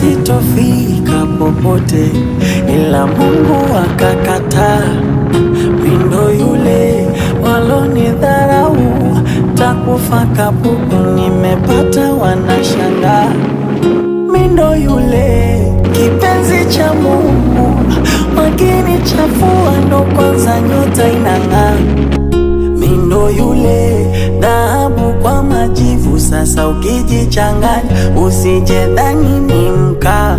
sitofika popote, ila Mungu akakataa. Mindo yule walonidharau, takufa kapuku, nimepata wanashangaa. Mindo yule kipenzi cha Mungu, wakinichafua ndo kwanza nyota inang'aa. Mindo yule dhahabu kwa majivu, sasa ukijichanganya usijedhani ni mkaa.